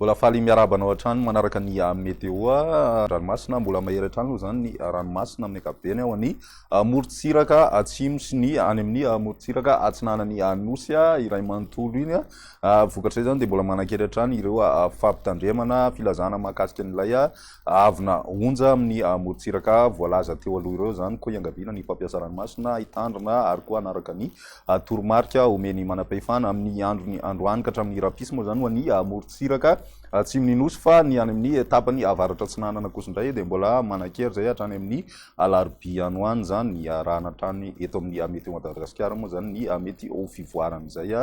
Mbola faly miarahaba anao hatrany manaraka ny météo. Ranomasina, mbola mahery hatrany aloha izany ny ranomasina amin'ny ankapobeny ao amin'ny morontsiraka atsimo sy ny any amin'ny morontsiraka atsinanan'ny Nosy iray manontolo iny. Vokatr'izay izany dia mbola manan-kery hatrany ireo fampitandremana, filazana mahakasika an'ilay Avona onja amin'ny morontsiraka voalaza teo aloha ireo izany koa iangaviana ny mpampiasa ranomasina hitandrina ary koa hanaraka ny toromarika omen'ny manam-pahefana amin'ny andron'ny androany ka hatramin'ny rahampitso moa izany ho an'ny morontsiraka atsimon'ny Nosy fa ny any amin'ny tapany avaratra atsinanana kosa indray dia mbola manan-kery izay hatrany amin'ny alarobia any ho any izany arahana hatrany eto amin'ny Météo Madagasikara moa izany ny mety ho fivoaran'izay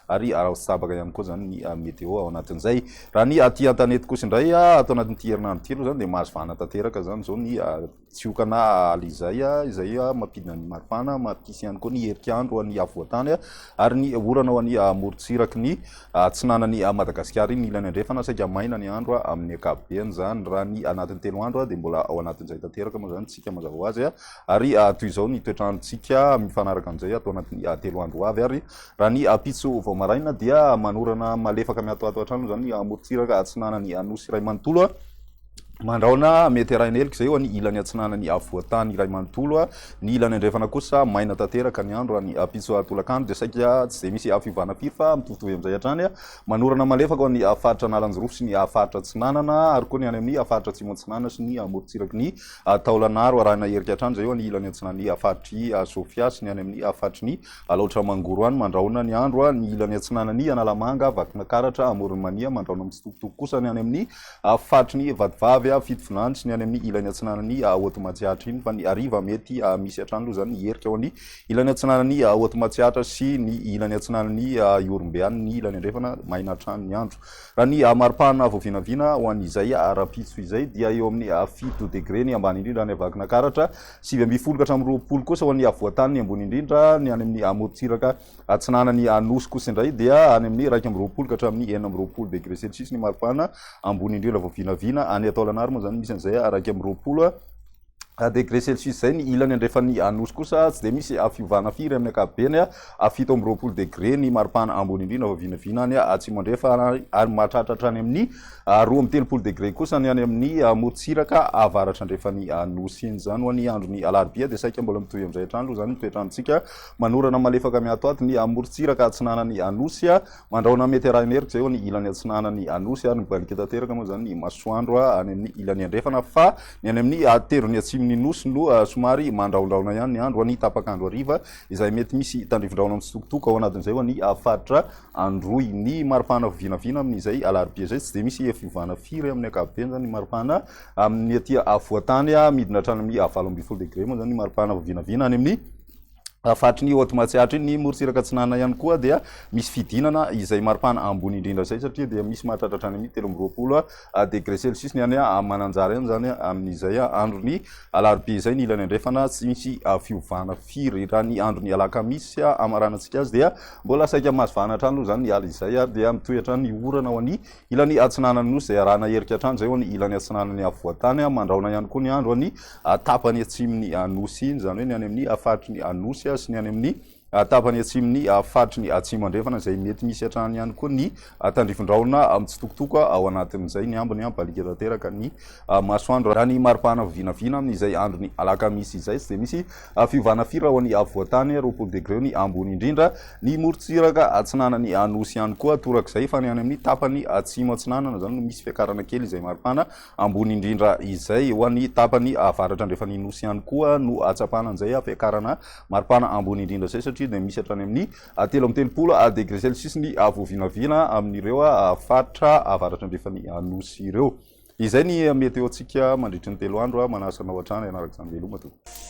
ary araho tsy tapaka ihany koa izany ny météo ao anatin'izay. Raha ny aty an-tanety kosa indray ato anatin'ity herinandro ity aloha izany dia mahazo vahana tanteraka izany izao ny tsiokana alizay izay mampidina ny maripana, mampisy ihany koa ny herik'andro ho an'ny afovoan-tany ary ny orana ho an'ny morontsiraky ny atsinanan'i Madagasikara iny, ny ilany andrefana saika maina ny andro amin'ny ankapobeny izany. Raha ny anatin'ny 3 andro dia mbola ao anatin'izay tanteraka moa izany tsika mazava ho azy ary toy izao ny toetr'androntsika mifanaraka amin'izay ato anatin'ny 3 andro ho avy ary Raha ny ampitso vao maraina dia manorana malefaka miatoato hatrany moa izany morontsiraka atsinanan'ny Nosy iray manontolo. Mandrahona mety arahina helika izay ho an'ny ilany atsinanan'ny afovoan-tany iray manontolo. Ny ilany andrefana kosa maina tanteraka ny andro. Raha ny ampitso tolakandro dia saika tsy dia misy fiovana firy fa mitovitovy amin'izay hatrany. Manorana malefaka ho an'ny faritra Analanjirofo sy ny faritra Atsinanana ary koa ny any amin'ny faritra Atsimo Atsinanana sy ny morontsiraky ny Taolagnaro. Arahina herika hatrany izay ho an'ny ilany atsinanan'ny faritr'i Sofia sy ny any amin'ny faritry ny Alaotra Mangoro any, mandrahona ny andro, ny ilany atsinanan'i Analamanga, Vakinankaratra, Amoron'i Mania, mandrahona mitsitokotoko kosa ny any amin'ny faritry ny Vatovavy, Fitovinany sy ny any amin'ny ilany atsinanan'i Haute Matsiatra iny, fa ny hariva mety misy hatrany aloha izany ny herika ao amin'ny ilany atsinanan'i Haute Matsiatra sy ny ilany atsinanan'i Ihorombe any, ny ilany andrefana maina hatrany ny andro. Raha ny maripana vao vinavina ho an'izay rahampitso izay dia eo amin'ny 7 degre ny ambany indrindra any Vakinankaratra, 19 ka hatramin'ny 20 kosa ho an'ny afovoan-tany ny ambony indrindra, ny any amin'ny amorontsiraka atsinanan'ny Nosy kosa indray dia any amin'ny 21 ka hatramin'ny 26 degré celsius ny maripana ambony indrindra vao vinavina. Any Taolagnaro moa izany misy an'izay 21 degré celsius izay. Ny ilany andrefan'ny Nosy kosa tsy dia misy fiovana firy amin'ny ankapobeny, 27 degré ny maripana ambony indrindra vao vinavina any atsimo andrefana ary mahatratra hatrany amin'ny 32 degré kosa ny any amin'ny morontsiraka avaratra andrefan'ny Nosy iny. Izany ho an'ny andron'ny alarobia dia saika mbola mitohy amin'izay hatrany aloha izany ny toetr'androntsika. Manorana malefaka miatoato ny morontsiraka atsinanan'ny Nosy, mandrahona mety arahina herika izay ho an'ny ilany atsinanan'ny Nosy ary mibalika tanteraka moa izany ny masoandro any amin'ny ilany andrefana fa ny any amin'ny tendrony atsimon'ny Nosy no somary mandrahondrahona ihany ny andro any tapak'andro hariva izay mety misy tandrifindrahona mitsitokotoko ao anatin'izay ho an'ny faritra Androy. Ny maripana vinavina amin'izay alarobia izay tsy dia misy fiovana firy amin'ny ankapobeny izany ny maripana amin'ny aty afovoan-tany, midina hatrany amin'ny 18 degré moa izany ny maripana vinavina any amin'ny faritry ny Haute Matsiatra iny. Ny morontsiraka atsinanana ihany koa dia misy fidinana izay maripana ambony indrindra izay satria dia misy mahatratra hatrany amin'ny 23 degré celsius ny any Mananjary any izany amin'izay andron'ny alarobia izay. Ny ilany andrefana tsy misy fiovana firy. Raha ny andron'ny alakamisy hamaranantsika azy dia Mbola saika mahazo vahana hatrany aloha izany ny ala izay ary dia mitohy hatrany ny orana ao amin'ny ilany atsinanan'ny Nosy izay arahana herika hatrany izay ao amin'ny ilany atsinanan'ny afovoan-tany. Mandrahona ihany koa ny andro any tapany atsimon'ny Nosy iny, izany hoe ny any amin'ny faritry ny Nosy sy ny any amin'ny tapany atsimon'ny faritry ny Atsimo Andrefana izay mety misy hatrany ihany koa ny tandrifindrahona mitsitokotoko ao anatin'izay. Ny ambiny baliaka tanteraka ny masoandro. Raha ny maripana vinavina amin'izay andron'ny alakamisy izay tsy dia misy fiovana firy raha ho an'ny afovoan-tany, 20 degre ny ambony indrindra. Ny morontsiraka atsinanan'ny Nosy ihany koa torak'izay fa ny any amin'ny tapany atsimo atsinanana izany no misy fiakarana kely izay maripana ambony indrindra izay. Ho an'ny tapany avaratra andrefan'ny Nosy ihany koa no ahatsapana an'izay fiakarana maripana ambony indrindra izay satria dia misy hatrany amin'ny 33 degre celsius ny voavinavina amin'ireo faritra avaratra andrefan'ny Nosy ireo. Izay ny météo-ntsika mandritry ny 3 andro. Manasa anao hatrany hanaraka izany. Veloma tompoko.